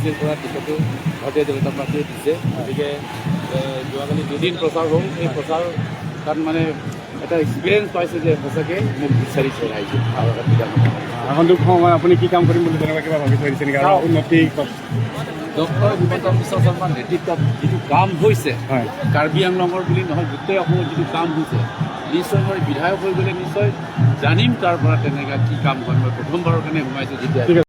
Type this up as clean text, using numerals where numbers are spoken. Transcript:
ধেমাজিৰ পৰা টিকটো ভাৰতীয় জনতা পাৰ্টীয়ে দিছে। গতিকে যোৱাকালি দুদিন প্ৰচাৰ হ'ল। এই প্ৰচাৰ তাত মানে এটা এক্সপিৰিয়েঞ্চ পাইছে যে সঁচাকৈ মোক বিচাৰিছে ৰাইজে হাওৰাঘাট বিধানসভা। আগন্তুক সময়ত আপুনি কি কাম কৰিম বুলি তেনেকুৱা কিবা ভাবি থৈ দিছে নেকি আৰু উন্নতি? ডক্টৰ হিমন্ত বিশ্ব শৰ্মাৰ নেতৃত্বত যিটো কাম হৈছে, কাৰ্বি আংলঙৰ বুলি নহয়, গোটেই অসমত যিটো কাম হৈছে, নিশ্চয় মই বিধায়ক হৈ গ'লে নিশ্চয় জানিম তাৰ পৰা তেনেকুৱা কি কাম হয়। মই প্ৰথমবাৰৰ কাৰণে সোমাইছোঁ যেতিয়া। ঠিক আছে।